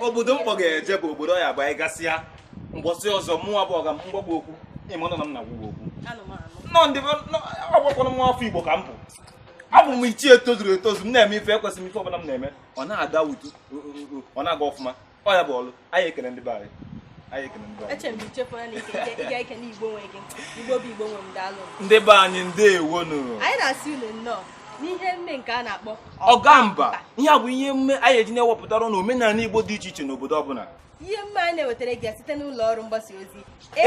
Obodo mkpọ ga-eje bụ obodo ya bụ anyị gasịa mgbọsị ọzọ mụnwa bụ ọga mgbagba okwu ịmana na m na-agwụgwọ okwu nọ ndị ọgbakọrọ nwa afọ Igbo ka m bụ abụ m ichie tozuru etozu m na-eme ife ekwesịrị m ife ọbụla m na-eme ọ na-aga wutu ọ na-aga ọfụma ọ ya bụ ọlụ anyị ekele ndị be anyị. Ndị be anyị ndewonu. Anyị na-asị unu nnọọ n'ihe mme nke a na-akpọ Ọgamba. Ihe a bụ ihe mme anyị eji na-ewepụtara n'omenala Igbo dị iche iche n'obodo ọbụla. Ihe mme anyị na-ewetara gị site n'ụlọ ọrụ mgbasa ozi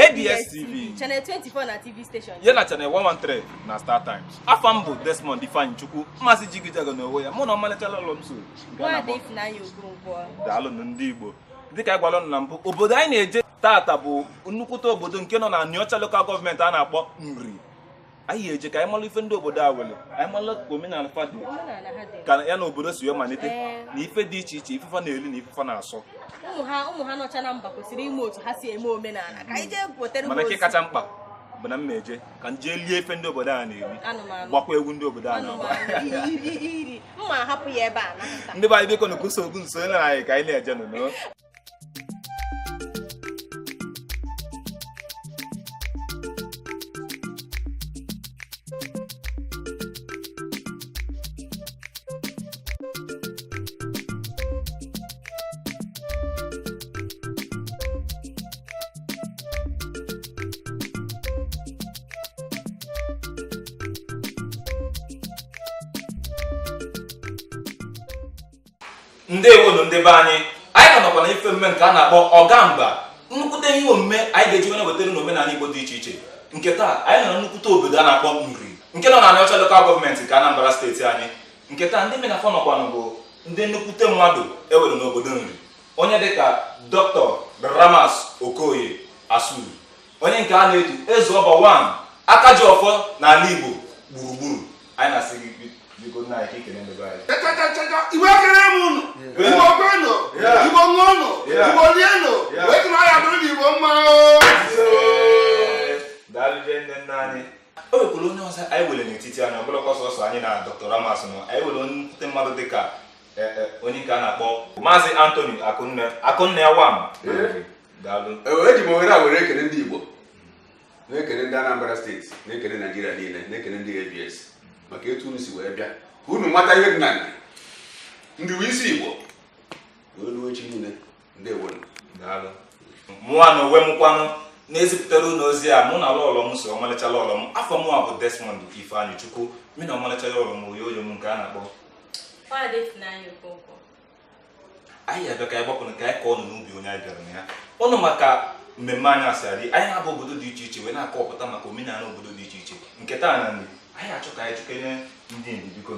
ABS-TV Channel 24 na TV station ya na Channel 113 na Star Times. Afọ m bụ Desmond Ifeanyi Chukwu, Maazị Jigijago n'onwe ya, mụ na ọmalịcha ụlọ m so Nwaada Ifunanya Okonkwo. Daalụnụ ndị Igbo. Dịka anyị gwara na mbụ, obodo anyị na-eje tata bụ nnukwute obodo nke nọ na Anịọcha Local Government a na-akpọ Nri. Anyị eje ka anyị malụ ife ndị obodo a were, anyị malụ ka omenala fa dị, ka ya na obodo si wee malite, na ife dị iche iche ifefa na-eri na ifefa na-asọ. Ụmụ ha nọcha na mba kwesịrị ime otu ha si eme omenala ka anyị jee wetere mana nke kacha mkpa bụ na m eje ka m jee lie ife ndị obodo a na-eri, gbakwa egwu ndị obodo a na-agba. Mma hapụ ya ebe a na ndị be anyị biko na kwụsị okwu nso na anyị ka anyị na-eje nụ. Ndewonu ndị be anyị, anyị ka nọkwa na ife mme nke a na-akpọ Ọgamba, nnukwute ihe omume anyị ga-eji wee wetara n'omenala Igbo dị iche iche. Nke taa anyị nọ na nnukwute obodo a na-akpọ Nri nke nọ na Anịọcha Local Government nke Anambra steeti anyị. Nke taa ndị menafọ nọkwanụ bụ ndị nnukwute mmadụ ewere n'obodo Nri, onye dịka Dr. Ramas Okoye Asuru, onye nke a na-etu Eze Ọba 1 aka ji ọfọ n'ala Igbo gburugburu. Anyị na-asị gị biko nna anyị ka ikele ndị be anyị. Igbo ekele m unu, Igbo kwenụ, Igbo ṅụọnụ, Igbo lienụ, wee tụrụ ya bụrụ na Igbo mma. Daalụ nne nna anyị. O nwekwara onye ọzọ anyị were n'etiti anyị, ọ bụrụkwa sọsọ anyị na Dr. Ramas nọ, anyị were onye mmadụ dịka onye nke a na-akpọ Maazị Anthony Akunne, Akunne Awam. Daalụ. Eji m ohere a were ekele ndị Igbo, na-ekele ndị Anambra steeti, na-ekele Naijiria niile, na-ekele ndị ABS maka etu unu si wee bịa ka unu mata ihe dị na Nri, ndị bụ isi Igbo wee ruo echi niile. Ndewonu. Daalụ. Mụnwa na onwe m kwanụ na-ezipụtara unu ozi a, mụ na lọlọ m so ọmalịcha lọlọ m. Afọ mụnwa bụ Desmond Ifeanyi Chukwu, mụ na ọmalịcha lọlọ m oyoyo m nke a na-akpọ Nwaada Ifunanya Okonkwo. Anyị abịa ka anyị gbapụrụ ka anyị kọọ ọnụ n'ubi onye anyị bịara na ya ụnụ maka mmemme anyị asị adị. Anyị na-abụ obodo dị iche iche wee na-akọpụta maka omenala obodo dị iche iche. Nke taa na Nri, anyị achọ ka anyị chụkere ndị Nri biko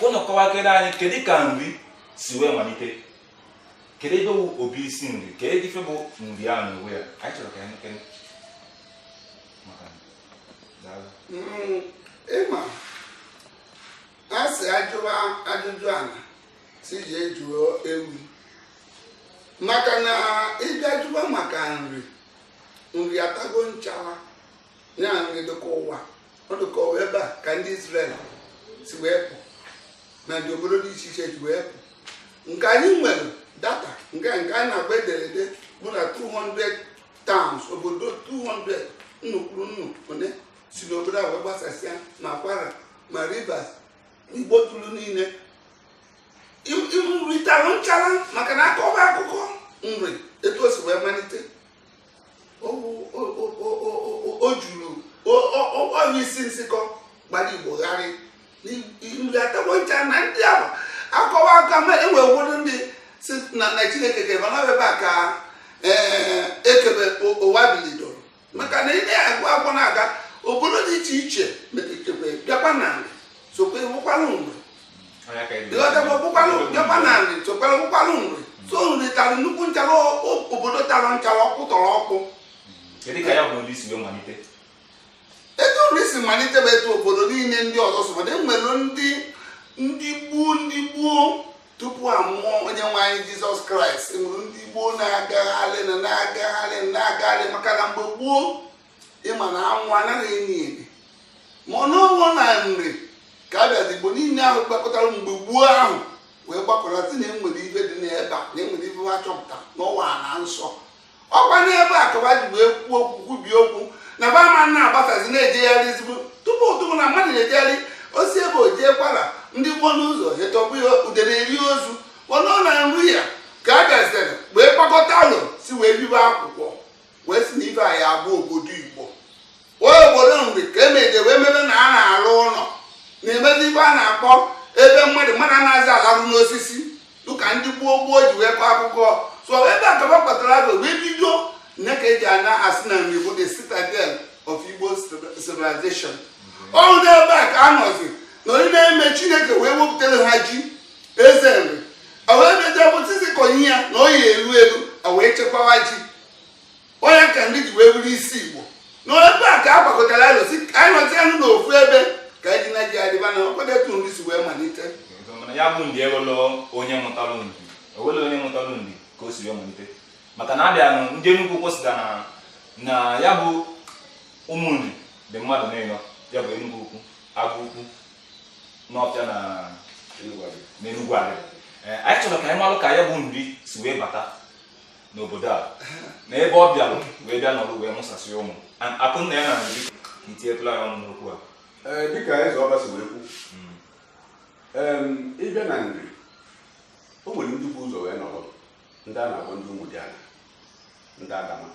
ka ụnụ kọwakere anyị kedu ka Nri si wee malite, kedu ebe bụ obi isi Nri, kedu ife bụ Nri ahụ n'onwe ya. Anyị chọrọ ka anyị kene maka daalụ. Ịma a sị ajụwa ajụjụ ala si jee jụọ ewu, maka na ịbịa jụwa maka Nri, Nri atago nchawa ya. Nri dịka ụwa, ọ dịka ụwa ebe a ka ndị Israel si wee pụ na ndị obodo dị iche iche ji wee pụ. Nke anyị nwere data nke a na-agba ederede bụ na 200 towns, obodo 200 nnukwuru nnu one si n'obodo a wee gbasasịa ma Kwara ma Rivers, Igbo tulu niile nritalụ nchara maka na akọba akụkọ Nri etu o si wee malite. O O juru onye isi nsịkọ gbara Igbo gharị nri atagbo ncha na ndị ahụ akọwa aka ma enwere ụfọdụ ndị si na Chineke kebe na ebe a ka ekebe ụwa bilidoro maka na ị na-agụ akwụkwọ na-aga obodo dị iche iche mekitekwe bịakwa na nri sokwe wụkwalụ nri ịghọtakwa bụkwalụ bịakwa na nri sokwara wụkwalụ nri so nri tara nnukwu nchara obodo tara nchara ọkụ tọrọ ọkụ. Kedu ka ya bụ nri si wee malite? Etu nri si malite bụ etu obodo niile ndị ọzọ so mana enwere ndị gboo tupu a mụọ onye nwe anyị Jizọs Kraịst enwere ndị gboo na-agagharị maka na mgbe gboo ịma na anwụ anaghị enyi enyi ma ọ n'ọnwụ na nri ka a bịazi Igbo niile ahụ gbakọtara mgbe gboo ahụ wee gbakọrọ sị na enwere ife dị n'ebe a na enwere ife ha chọpụta n'ọnwa na nsọ ọkwa n'ebe a kaba ji wee kwuo okwu kwubie okwu na ba ma na-agbasazi na-ejegharị ezigbo tupu ụtụtụ na mmadụ na-ejegharị osi ebe o jee kwara ndị gboo n'ụzọ etọbụ ya udere eri ozu ọnụ na nri ya ka a bịaziri wee kpakọta alụ si wee bibe akwụkwọ wee si na ife a ya abụ obodo Igbo wee obodo nri ka emeje wee mebe na a na-arụ ụlọ na-emezi ife a na-akpọ ebe mmadụ anaghịzi alarụ n'osisi dịka ndị gboo gboo ji wee kọọ akụkọ so ebe a kaba kpatara abụ wee bido nne ka eji ana asị na nri bụ the citadel of Igbo civilization. Ọrụ n'ebe a ka a nọzi na onye na-eme Chineke wee wepụtara ha ji eze nri wee meje bụtụzi konye ya na oyi elu elu wee chekwawa ji onye ka ndị ji wee bụrụ isi Igbo na ebe a ka a gbakọtara alụsị anyị nọzi anụ n'ofu ebe ka eji na ji adịba na ọkpọdo etu nri si wee malite. Mana ya bụ ndị ewelo onye mụtalụ nri ewelo onye mụtalụ nri ka o si wee malite maka na abịa ndị Enugu kwụsịga na ya bụ ụmụ nri dị mmadụ niile ya bụ Enugu ukwu Agụ ukwu n'Ọfịa na Enugu Agidi. Anyị chọrọ ka anyị malụ ka ya bụ nri si wee bata n'obodo a na ebe ọ bịalụ wee bịa nọrọ wee mụsasị ụmụ Akụnna ya na nri ka itinyetụla ya ọnụ n'okwu a. Dịka eze ọba si wee kwu ịbịa na nri o nwere ndị bụ ụzọ wee nọrọ ndị a na-akpọ ndị ụmụdiala ndị Adama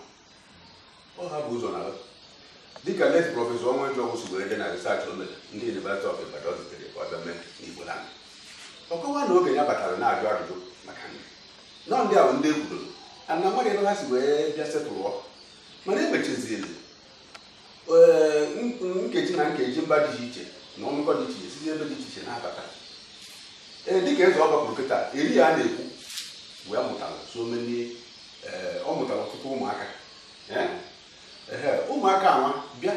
ọ ha bụ ụzọ nọrọ dịka late prọfesọ Ọnwụejeọgwụ si wee jee na research o mere ndị University of Ibadan zitere ka ọ bịa mee n'Igbo land ọ kọwa na oge ya batara na-ajụ ajụjụ maka nri nọ ndị ahụ ndị ekwudoro ana mmadụ ebe ha si wee bịa setụlụọ mana emechaziri nkeji na nkeji mba dị iche iche na ọnụkọ dị iche iche site ebe dị iche iche na-abata. Ee dịka eze ọba kwuru kịta eri ya a na-ekwu wee mụtara so many ọ mụtara ọtụtụ ụmụaka ụmụaka anwa bịa.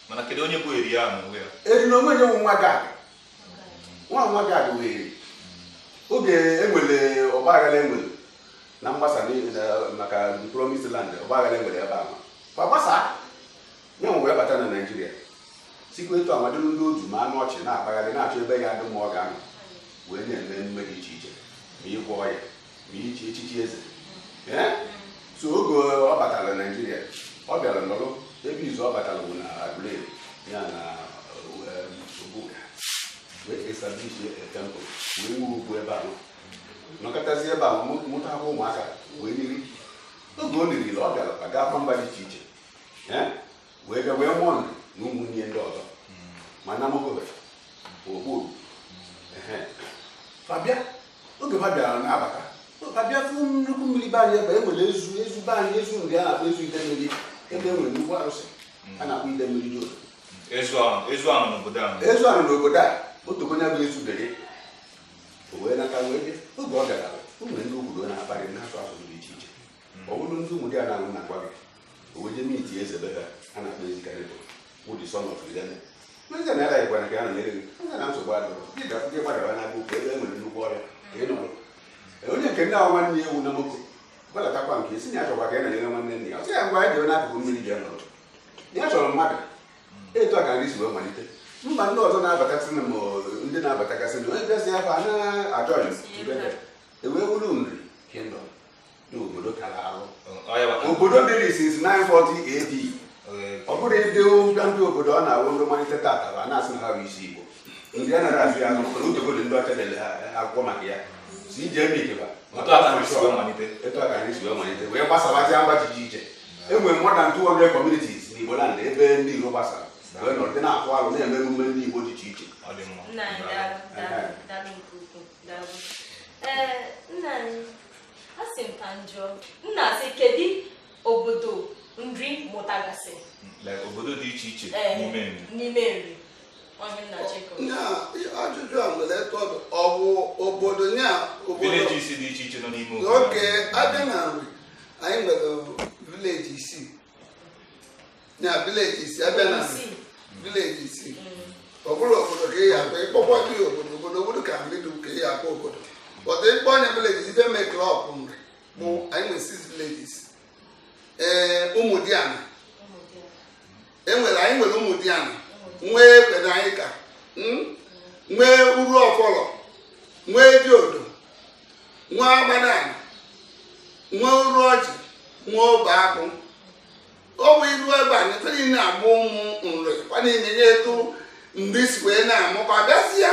Mana kedu onye bụ eri ya n'onwe ya? Eri na onwe ya nwa gad nwa gad wee eri oge enwere ọgbaghara enwere na mgbasa maka the promised land ọgbaghara enwere ebe ahụ kwa gbasaa ya nwe wee bata na Naịjirịa sikwa etu amadịrị ndị otu ma anụ ọchị na-akpagharị na-achọ ebe ya adị mma ọ ga-anọ wee na-eme emume dị iche iche ma ịgwọ ọya ma ichi echichi eze. So oge ọ batara Naịjirịa ọ bịara nọrọ ebe izu ọ batara bụ na Aguleri ya na Obuga wee establish a temple wee wuo ugwu ebe ahụ nọkọtazi ebe ahụ mụtakwa ụmụaka wee niri. Oge o niriri ọ bịara kwa gaa mba dị iche iche wee bịa wee mụọ nri na ụmụnne ndị ọzọ ma na mogobe okpuru fabia. Oge fa bịara na-abata fabia fụ nnukwu mmiri be anyị ebe e nwere ezu be anyị ezu nri a na-akpọ ezu ide mmiri ebe e nwere nnukwu arụsị a na-akpọ ide mmiri dị otu ezu anụ n'obodo a ezu anụ n'obodo a otokonya bụ ezu dere o wee nata wee bịa. Oge ọ bịara ụmụ ndị obodo na-akparị na-asụ asụsụ dị iche iche ọ bụrụ ndị ụmụ dị a na-anụ na-agwa gị o wee jee miti eze be ha a na-akpọ Ezikarịtọ wụ the son of Irene. Eze na ya gwara ka ya nọnyere gị eze na nsogbu adịrọ gị gbadara n'aka ukwu ebe e nwere nnukwu ọrịa ka ị nọrọ. Onye nke ndị ahụ nwanne ya ewu na moko gbadatakwa nke isi na ya chọkwa ka ị nọnyere nwanne nna ya ọ sị ya ngwa ya jere n'akụkụ mmiri bịa nọrọ ya chọrọ mmadụ. Etu a ka nri si wee malite mba ndị ọzọ na-abatasị ma ndị na-abatagasị na onye bịasị afọ a na-ajọghị ewee wuru nri kingdom n'obodo kara arụ obodo dịrị since 940 AD. Ọ bụrụ ịdị ụbịa ndị obodo ọ na-awụ ndị malite tata a na-asị na ha bụ isi Igbo ndị a nara azụ ya azụ maka na otogo dị ndị ọcha lele ha akwụkwọ maka ya si ije eme ikeba etu a ka nri si wee malite wee gbasawazịa mba dị iche iche. E nwere more than 200 communities n'Igbo land ebe ndị Igbo gbasara wee nọrọ na-akụ alụ na-eme emume ndị Igbo dị iche iche. Nna anyị, asị m ka njọ nna asị kedu obodo nri mụtagasị obodo dị iche iche n'ime nri? Ajụjụ a nwere etu ọ bụ obodo nya vileji dị iche iche nọ n'ime obodo. Oke abịa na nri anyị nwere vileji isii nya vileji isii abịa na nri vileji isii ọ bụrụ obodo ka ị ya akpọ ịkpọkwa gị obodo obodo obodo ka nri dị ka ị ya akpọ obodo ọtụ ịkpọ onye vileji ife mee klọb nri bụ anyị nwere 6 vileges. Ee, Ụmụdiana enwere anyị nwere Ụmụdiana nwee Ekpenaika, nwee Uru Ọfọlọ, nwee Diodo, nwee Agbadan, nwee Uru Ọjị, nwee Obe Agụ. Ọ bụ iru ebe a ife niile na-agba ụmụ nri kwa niile nye etu nri si wee na-amụkwa abịazịa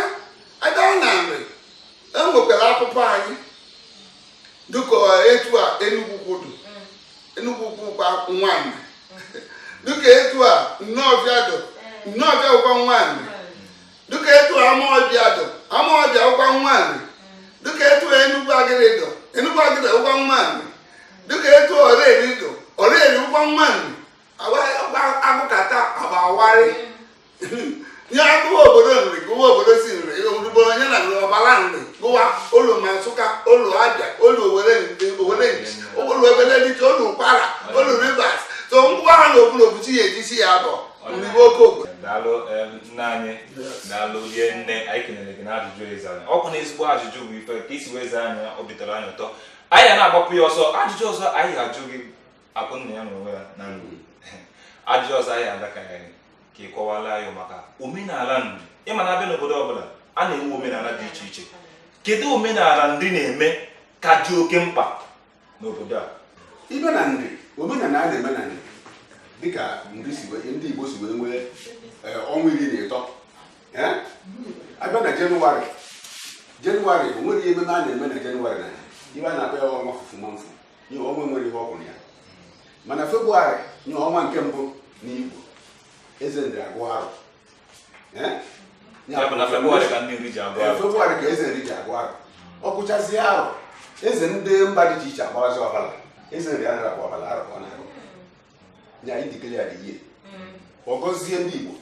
abịa na nri enwekwara akpụkpọ anyị dịka etu a Enugwu kwudu Enugwu kwukwa nwanne dịka etu a Nnọọfịa dụ Nnọọfịa ụkwa nwanne dịka etu a Amaọbịa dụ Amaọbịa ụkwa nwanne dịka etu a Enugwu Agịrị dụ Enugwu Agịrị ụkwa nwanne dịka etu Oraeri dụ Oraeri ụkwa nwanne agụkata agbawarị nye agụwa obodo nri gụwa obodo si nri obodo onye na nri ọbara nri gụwa olu ma Nsụka olu Abịa olu Owere Nchi olu Ebelelichi olu Kwara olu Rivers so ngwa ha na okpuru obuchi ya ejisi ya abụọ nri bụ oke obodo. Daalụ nna anyị, daalụ lie nne, anyị kenere gị na ajụjụ ịzara. Ọ bụ na ezigbo ajụjụ bụ ife ka isi wee zaa anyị, obi tọrọ anyị ụtọ. Anyị ga na-agbapụ ya ọsọ. Ajụjụ ọzọ anyị ga-ajụ gị akụ nna ya n'onwe ya na ndụ. Ajụjụ ọzọ anyị adaka ya ka ị kọwala anyị maka omenala nri. Ịma na abịa n'obodo ọbụla a na-enwe omenala dị iche iche. Kedu omenala nri na-eme ka dị oke mkpa n'obodo a? Ibe na nri, omenala a na-eme na nri dịka nri si wee ndị Igbo si wee nwee ọnwa 13. Abịa na Jenụwarị, Jenụwarị o nwere ihe ememe a na-eme na Jenụwarị na ibe a na-akpọ ya ọnwa fufumanfu nye ọnwa nwere ihe ọkwụrụ ya. Mana Febụwarị nye ọnwa nke mbụ n'Igbo eze nri agụ arụ. Febụwarị ka eze nri ji agụ arụ. Ọ kụchazie arụ eze ndị mba dị iche iche agbawazi ọbala. Eze nri anaghị agba ọbala, arụ ka ọ na-agụ nya idikele ya dị ihe ọ gọzie ndị Igbo.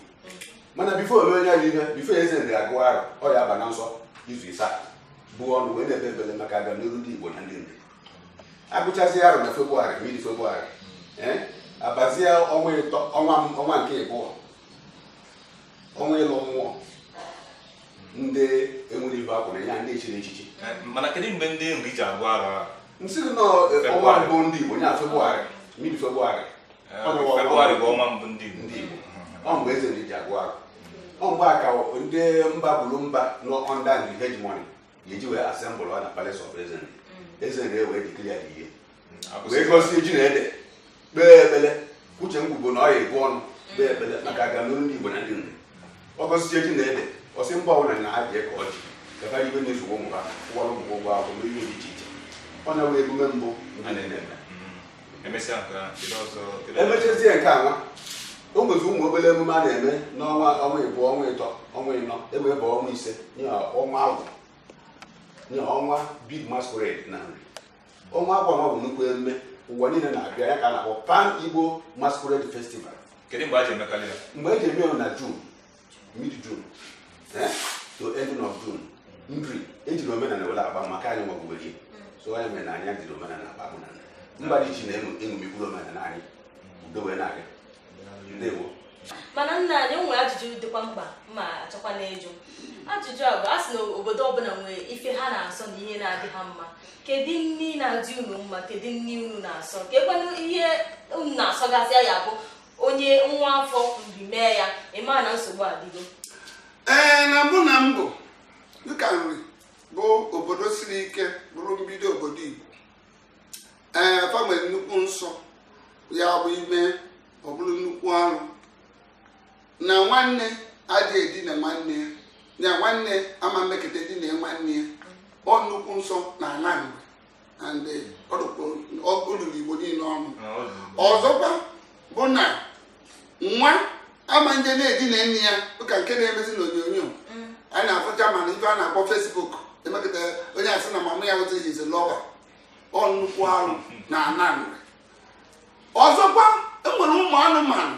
Mana bifo ole onye ahụ ihe bifo eze nri agụ arụ ọ ya aba na nsọ izu ịsaa bụ ọnụ wee na-ebe ebele maka agamnihu ndị Igbo na ndị nri. Agụchazie arụ na Febụwarị, midi Febụwarị, abazie ọnwa ịtọ ọnwa nke ịbụọ ọnwa ịlụ mmụọ ndị enwere ibe akwụrụ ya ndị echiri echichi. Mana kedu mgbe ndị nri ji agụ arụ? Nsị gị nọ ọnwa mbụ ndị Igbo nya Febụwarị, midi Febụwarị. Febụwarị bụ ọnwa mbụ ndị Igbo. Ọ mgbe eze nri ji agụ arụ. Ọ mgbe a ka ndị mba bụrụ mba nọ under nri hegemony ga-eji wee assemble na Palace of Eze Nri. Eze nri wee declare ihe wee gozie ji na ede kpee ekpele. Uche ngwugbo na ọ ya ebu ọnụ kpee ekpele maka agamnihu ndị Igbo na ndị nri. Ọ gọzie ji na ede ọ sị mba ọbụla na ha jee ka ọjị gafa ibe na-ezugbo ụmụ ha kwụwara ụmụ ụgwọ akwụkwọ ihe dị iche iche. Ọ na-ewe emume mbụ a na-eme. Emechazie nke anwa o nwezi ụmụ obere emume a na-eme n'ọnwa ọnwa ịbụọ ọnwa ịtọ ọnwa ịnọ ebe bụ ọnwa ise nye ọnwa agwụ nye ọnwa big masquerade na nri. Ọnwa agwụ anwa bụ nnukwu emume ụwa niile na-abịa ya ka a na-akpọ Pan Igbo Masquerade Festival. Kedu mgbe a ji emekarị ya? Mgbe eji eme ya na June, mid June to ending of June. Nri ejiri omenala were agba maka anyị nwagwuwere so anyị mere na anyị jiri omenala agba mụ na mba dị iche na-eṅomikwuru omenala anyị udo wee na-aga. Ndewo. Mana nna anyị nwere ajụjụ dịkwa mkpa ma achọkwa na ịjụ ajụjụ a bụ a sị na obodo ọbụla nwere ife ha na-asọ na ihe na-adị ha mma. Kedu nri na-adị unu mma? Kedu nri unu na-asọ? Kekwanụ ihe unu na-asọgasị ya bụ onye nwa afọ nri mee ya ịma na nsogbu adịgo? Ee, na mbụ na mbụ dịka nri bụ obodo siri ike bụrụ mbido obodo Igbo. Ee, fa nwere nnukwu nsọ ya bụ ime ọ bụrụ nnukwu arụ na nwanne adịghị edina nwanne ya, ya nwanne ama mmekọta edina nwanne ya. Ọ nnukwu nsọ na ala nri and ọ ruru Igbo niile ọnụ. Ọzọkwa bụ na Nwa ama nje na-edina nne ya ụka nke na-emezi n'onyonyo anyị na-afụcha mana ife a na-akpọ Facebook emekọta onye asị na mama ya wụzi his lover. Ọ nnukwu arụ na ana nri. Ọzọkwa enwere ụmụ anụmanụ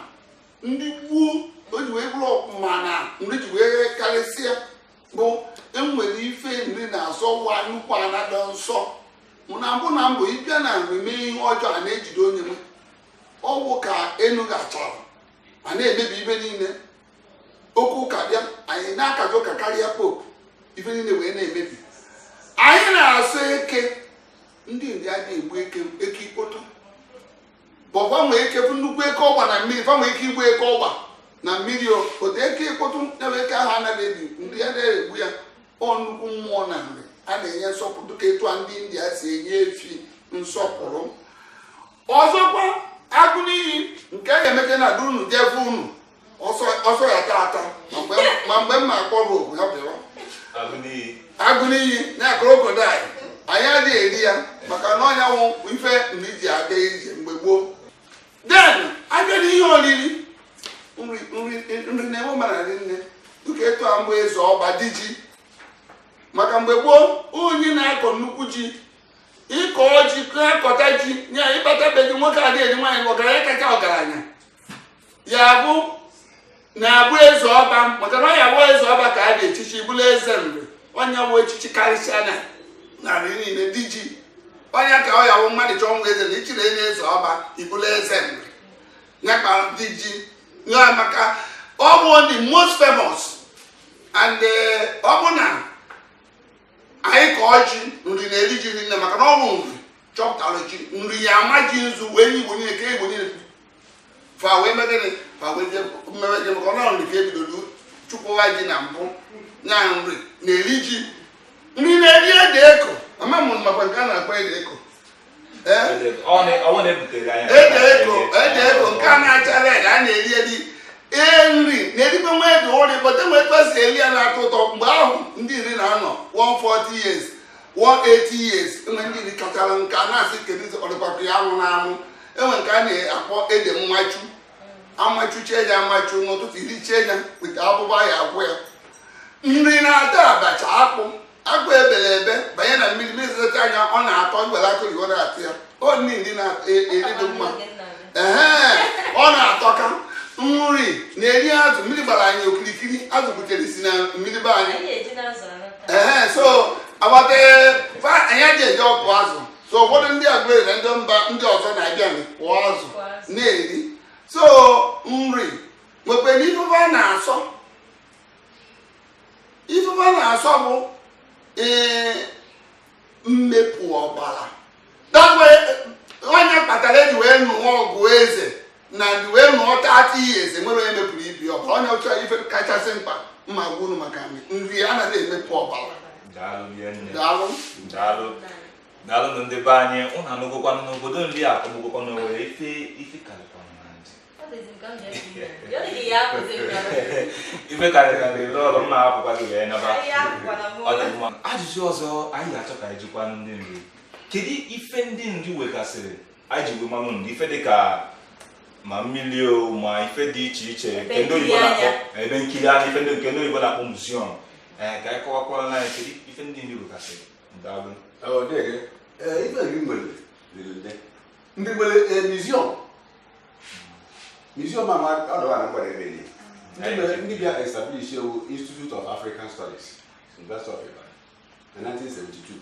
ndị gboo o ji wee bụrụ mana nri ji wee karịsịa bụ enwere ife nri na-asọ wa nnukwu ana dị nsọ. Na mbụ na mbụ ịbịa na nri mee ihe ọjọọ a na-ejide onye nwe ọgwụ ka enu gachara a na-emebi ibe niile. Okwu ụka bịa anyị na-akazi ụka karịa popu, ife niile wee na-emebi. Anyị na-asọ eke, ndị nri adịghị egbu eke, eke ikpoto bọgbanwe eke bụ nnukwu eke ọgba na mmiri, fanwe ike igbu eke ọgba na mmiri o otu eke ikpoto na eke ahụ anaghị ebi, ndị anaghị egbu ya. Ọ nnukwu mmụọ na nri a na-enye nsọpụrụ ka etu a ndị India si enye efi nsọpụrụ. Ọzọkwa agụ n'iyi nke a ga-emeche na unu jevu unu ọsọ ya ata ma mgbe m akpọrọ ogu ya bịawa agụ n'iyi na krokodil anyị adịghị eri ya maka na ọnya nwụ ife mgbe iji aga ije mgbe gboo. Den abịa n'ihe oriri nri na-enwe mara nne dịka etu a mbụ eze ọba dị ji maka mgbe gboo onye na-akọ nnukwu ji ịkọ ji na-akọta ji ya ịkpatabeghị nwoke adịghị eri nwaanyị ọgaranya kacha ọgaranya ya bụ na-abụ eze ọba maka na ọ ya bụ eze ọba ka a ga-echichi bụrụ eze nri onye bụ echichi karịsịa na narị niile dị ji onye ka ọ ya bụ mmadụ chọọ nwa eze na ichiri enye eze ọba ibụrụ eze nri ya ka dị ji ya maka ọ bụ the most famous and ọ bụ na anyị kọọ ji nri na-eri ji nne maka na ọ bụ nri chọpụtara ji nri ya ama ji nzu wee nye Igbo niile ka Igbo niile fa wee megịnị fa wee mmewe ji maka ọnụ nri ka ebidoro chụkwụwa ji na mbụ ya nri na-eri ji nri na-eri ede eko ama m makwa nke a na-akpọ ede eko ede eko nke a na-acha red a na-eri eri ee nri na-erikwe nwa ede ụrị bọta nwe etu esi eri ya na-atọ ụtọ. Mgbe ahụ ndị nri na-anọ 140 years 180 years enwe ndị nri kachara nka na-asị kedu ọdịkwakwa ya anwụ na anwụ. Enwe nke a na-akpọ ede mmachu amachuchie ya amachu n'ụtụtụ irichie ya weta abụba ya agwụ ya. Nri na-ata abacha akpụ akpụ ebere ebe banye na mmiri mmiri zacha anya ọ na-atọ iwere aka oyibo na-atụ ya ọ nri na-eri dị mma ee ọ na-atọka. Nri na-eri azụ mmiri gbara anyị okirikiri azụ butere si na mmiri be anyị ee so agbata anyị ji eje ọkụ azụ so ụfọdụ ndị agụere na ndị mba ndị ọzọ na-abịa kpụọ azụ na-eri. So nri nwekwara ifefe a na-asọ ifefe a na-asọ bụ ee mmepụ ọbara. Onye kpatara eji wee nụọ ọgụ eze na ndị wee nụọ 30 years nwere onye mepụrụ ibi ọbara. Onye ọchọ ife kachasị mkpa mma gwa unu maka nri anaghị emepụ ọbara. Daalụ daalụ ndị be anyị ụnụ anụgokwanụ n'obodo nri a ọgbụgokwanụ nwere ife ife karịkwanụ na ndị ife karịkarị lọrọ mma akwụkwa gị wee naba. Ajụjụ ọzọ anyị ga-achọ ka anyị jikwanụ ndị nri, kedu ife ndị nri wegasịrị anyị ji wee manụ nri ife dịka ma mmiri o ma ife dị iche iche nke ndị oyibo na-akpọ ebe nkiri anya ife ndị nke ndị oyibo na-akpọ museum ka anyị kọwakwara anyị kedu ife ndị nri wegasịrị. Daalụ. Ndị nwere museum museum ama ọdọwa na mgbada ebe niile ndị bịa establish ewu Institute of African Studies, University of Ibadan in 1972.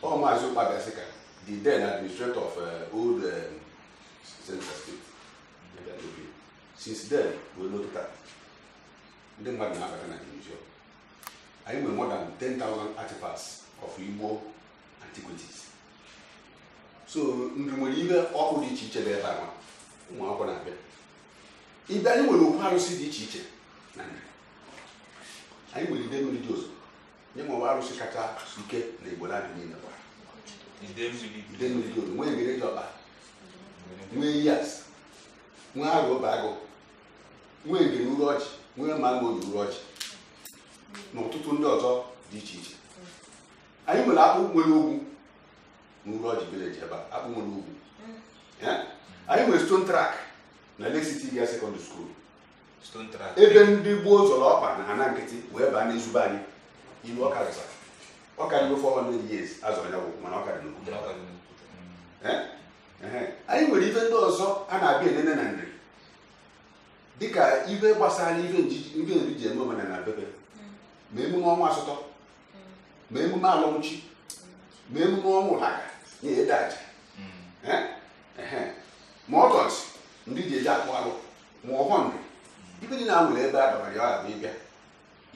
Ọ Maazị Ukpabi Asika, the then administrator of old Central State. Since then, we know that ndị mmadụ na-abata na museum. Anyị nwere more than 10,000 artifacts of Igbo antiquities. So ndị nwere ihe ọkụ dị iche iche dị ebe a ụmụ akwụkwọ na-abịa. Ibe anyị nwere okwu arụsị dị iche iche na nri. Anyị nwere ide mmiri dị ọzọ nye nwewe arụsị kacha ike na Igbo land niile gbara. Ide mmiri dị ọzọ nwee egere ji ọkpa, nwee yas, nwee agụ ọba agụ, nwee egere uru ọjị, nwee mango uru ọjị na ọtụtụ ndị ọzọ dị iche iche. Anyị nwere akpụ nwere ogwu na uru ọjị village ebe a, akpụ nwere ogwu. Anyị nwere stone track Na Lake City Girls Secondary School. Stone track. Ebe ndị gboo zọrọ ọkpa na ana nkịtị wee baa n'ezugbo anyị ilu ọka zụtara ọka ruo 400 years azọrọ ya bụ, mana ọka dị n'okwute. Ọka dị n'okwute. Ehe. Anyị nwere ife ndị ọzọ a na-abịa enene na Nri, dịka ife gbasara ife ife Nri ji eme omenala bebe, ma emume ọnwa asatọ, ma emume alụmchi, ma emume ọnwa ụlaga nye ede aja. Ehe. Ma ọtọsị ndị ji eji akpụ alụ, ma ọhọ Nri ife dị na nwere ebe a dọbara ya, ọ bụ ịbịa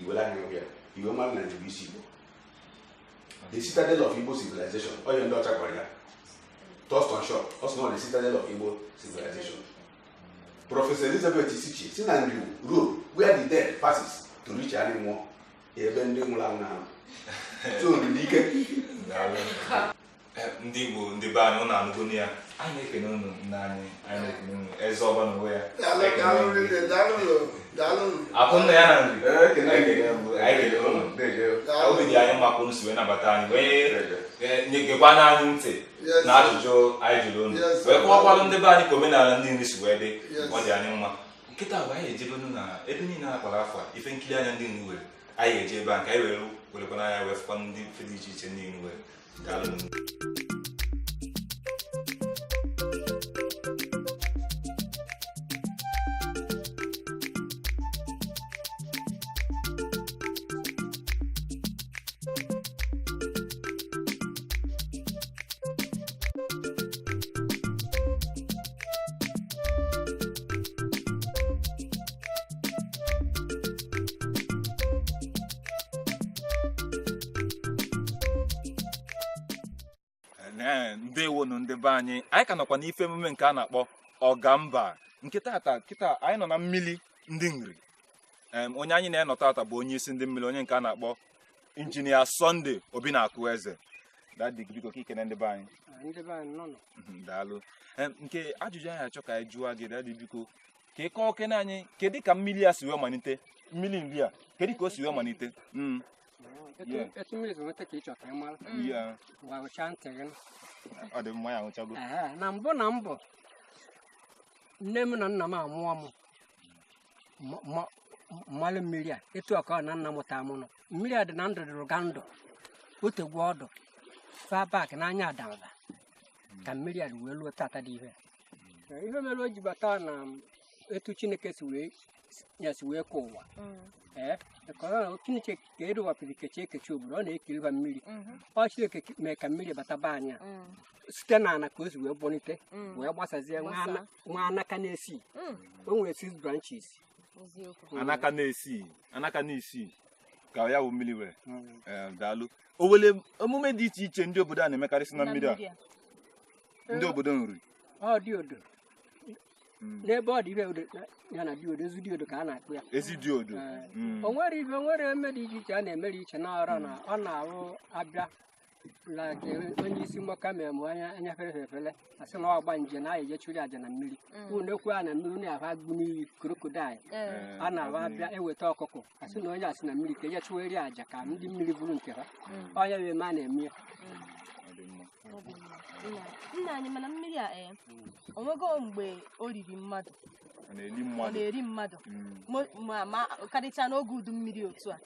iwere anya bịa iwe mmadụ na njem isi Igbo, the citadel of Igbo civilization. Onye ndị ọcha gwara ya, Thurston Shaw, ọ sị na ọ the citadel of Igbo civilization. Professor Elizabeth Isichei si na Nri road where the dead passes to reach anyị mmụọ, ebe ndị nwụrụ anwụ na-anọ. So Nri dị ike. Daalụ. Ndị Igbo, ndị be anyị, ụnụ anụgonu ya. Anyị na-ekene unu, nna anyị. Anyị na-ekene unu, eze ọba n'onwe ya. Daalụ. Ekene Daalụ gị. rinne, daalụ, daalụ. Akụ nna ya na Nri. Ekene. Ekene mbụ, anyị ekele unu. Daalụ. Obi dị anyị mma ka unu si wee nabata anyị, wee nyegekwana anyị ntị na ajụjụ anyị jụrụ unu, wee kọwakwalụ ndị be anyị ka omenala ndị Nri si wee dị. Ọ dị anyị mma. Nkịta bụ anyị ejebenu na ebe niile a kpara afọ a, ife nkiri anya ndị Nri were anyị eje ebe a nke anyị were werekwana anya wee fụkwa ndị ife dị iche iche ndị Nri were. Daalụ. Ee, ndewonu ndị be anyị. Anyị ka nọkwa n'ife emume nke a na-akpọ Ọgamba nke tata. Kịta anyị nọ na mmili ndị Nri. Onye anyị na-enọ tata bụ onye isi ndị mmiri, onye nke a na-akpọ Injinia Sunday Obi na-akụ eze. Daddy, biko ka ikene ndị be anyị. Ndị be anyị nọ nọ. Daalụ. Nke ajụjụ anyị achọ ka anyị jụọ gị, daddy, biko ka ị kọọ okene anyị, kedu ka mmiri a si wee malite, mmiri Nri a, kedu ka o si wee malite? Yeah. Etu mmiri si nweta ka ị chọrọ ka ị mara? Yeah. Gwa ụcha ntị gị. Ọ dị mma, ya ahụchago. Ehe, na mbụ na mbụ, nne m na nna m amụọ m mmalụ mmiri a etu ọka na nna mụta mụ nọ. Mmiri a dị na ndụ dụrụ ga ndụ otegwu ọdụ far back n'anya adamba ka mmiri a wee luo tata dị ihe. Ihe mere o ji bata na etu Chineke si wee ya si wee kee ụwa. Ee, ka ọ na Chineke ka erewapụrụ kechi ekechi obodo, ọ na-ekiriba mmiri. Ọ Chineke mee ka mmiri bata be anyị a site n'ala ka o si wee bonite wee gbasazie nwa anaka na-esi. O nwere six branches. Anaka na-esi, anaka na-esi ka ya bụ mmiri were. Ee, daalụ. O nwere emume dị iche iche ndị obodo a na-emekarịsị na mmiri a, ndị obodo Nri? Ọ dị odo n'ebe ọ dị ibe odo ya na dị odo, ezi dị odo ka a na-akpụ ya. Ezi dị odo. Ee. O nwere ibe, o nwere eme dị iche iche a na-emere iche na ọrụ na ọ na-arụ abịa like onye isi mgbaka mere mụ anya anya fere fere asị na ọgba nje na anyị eje chụrụ aja na mmiri. Unu ekwe a na mmiri, unu ahụ agụ n'iyi crocodile. A na-arụ abịa eweta ọkụkọ, asị na onye asị na mmiri ka eje chụwere aja ka ndị mmiri bụrụ nke ha. Ọnya bụ eme a na-eme ya. Ọ dị mma. Nna anyị, mana mmiri a, ee, o nwego mgbe o riri mmadụ? Ọ na-eli Ọ mmadụ? na-eri mmadụ? Ma karịchaa n'oge udu mmiri otu a?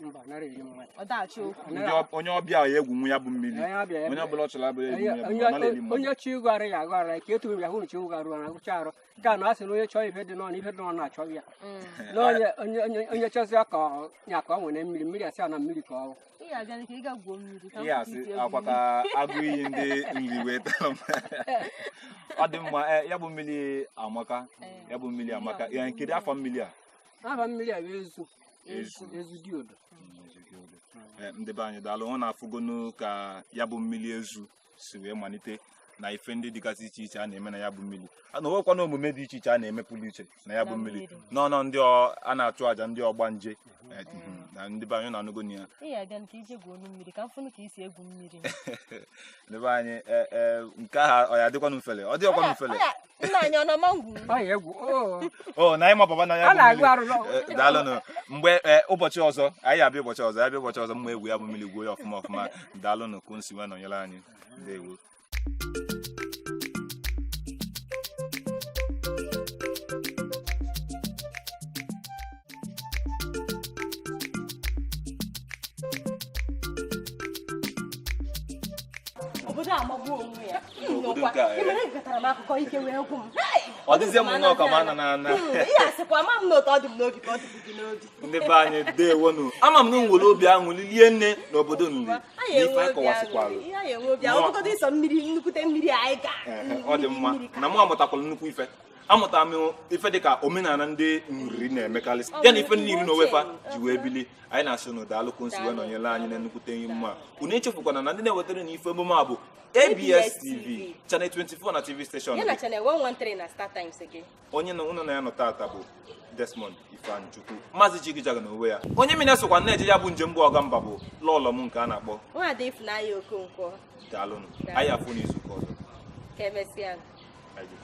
Mba, nara eri mmadụ. Ọ daghachi okwu. Ndị onye ọbịa ya egwunwu ya bụ mmiri. Onye ọbịa ya Onye ọbụla ọ chọrọ abụghị egwu ya bụ onye ọ naghị eri mmadụ. Onye chi ịgụ arụ ya agụ arụ ya ka eturu ya hụrụ chi ịgụ arụ na agụcha arụ ka na asị na onye chọọ ife dị n'ọnụ, ife dị n'ọnụ achọghị ya. Na onye chọzịa ka ọ ya ka ọ nwere mmiri, mmiri asị ya na mmiri ka ọ bụ. Ị ga-abịa ka ị ga gwuo mmiri ka Ihe m asị kwụsị iti egwu. akwa ka agụ iyi ndị Nri wee tara m. Ọ dị mma. Ee, ya bụ mmiri amaka. Ya bụ mmiri amaka ya. Kedu afọ mmiri a? Aha mmiri a bụ ezu. Ezu. Ezu dị odo. Ee, ndị be anyị, daalụ. Ọ na-afụgonu ka ya bụ mmiri ezu si wee malite na ife ndị dịgasị iche iche a na-eme na ya bụ mmiri a na onwekwana omume dị iche iche a na-eme pụrụ iche na ya bụ Na mmiri mmiri. nọ ndị a na-achụ àjà ndị ọgbanje. Ee, na ndị be anyị na-anụgo na ya. Ị ga-abịa ka ije gwuo mmiri ka m fụnụ ka isi egwu mmiri. Ndị be anyị, ee, ee, nke ahụ ọ ya adịkwanụ mfele, ọ dịghịkwanụ mfele. Nna anyị, ọ nọ ngwu? Ọ ya egwu oo. O na anyị ma papa na ya A bụ na-agụ mmiri. arụ nọ. Ee, daalụnụ. Mgbe ụbọchị ọzọ anyị abịa, ụbọchị ọzọ anyị abịa, ụbọchị ọzọ mma egwu ya bụ mmiri gwuo ya ọfụma ọfụma. Daalụnụ ka unu si wee nọnyere anyị. Ndewo. Obodo a amagbuo onwe ya. Obodo Nnọkwa. nke a, eh. Ị mere gatara m akụkọ ike wee gwụ m. Hey! Ọ dịzie m nnọọ ka m ana na ana. Ihe asịkwa ama m na otu ọ dị m n'obi ka ọ dịbụ gị n'obi. Ndị be anyị, dewonu. Ama m na m were obi aṅụrị lie nne n'obodo Nri Anyị n'ife enwe anyị obi kọwasịkwalụ. aṅụrị. Ihe anyị enwe obi aṅụrị. Ọ bụgodị ịsọ mmiri, nnukwute mmiri anyị ga. Ehe, ọ dị mma na mụ amụtakwala nnukwu ife. Amụtara m ife dịka omenala ndị Nri na-emekarịsị ya na ife niile na onwefa ji wee bili. Anyị na-asị unu daalụ ka nsi wee nọnyere anyị na nnukwute ihe mma. Unu echefukwana na ndị na-ewetara na ife emume a bụ ABS TV Channel 24 na TV station Ya na Channel 113 na Star Times gị. Onye na ụnụ na ya nọ tata bụ Desmond Ifeanyị Chukwu, Maazị Jigijaga na onwe ya. Onye mi na-esokwa na-eje ya bụ njem bụ ọga mba bụ lọlọ m nke a na-akpọ Nwaada Ifunanya Okonkwo. Daalụnụ, anyị afụ n'izuụka ọzọ. Ka emesịa. Anyị.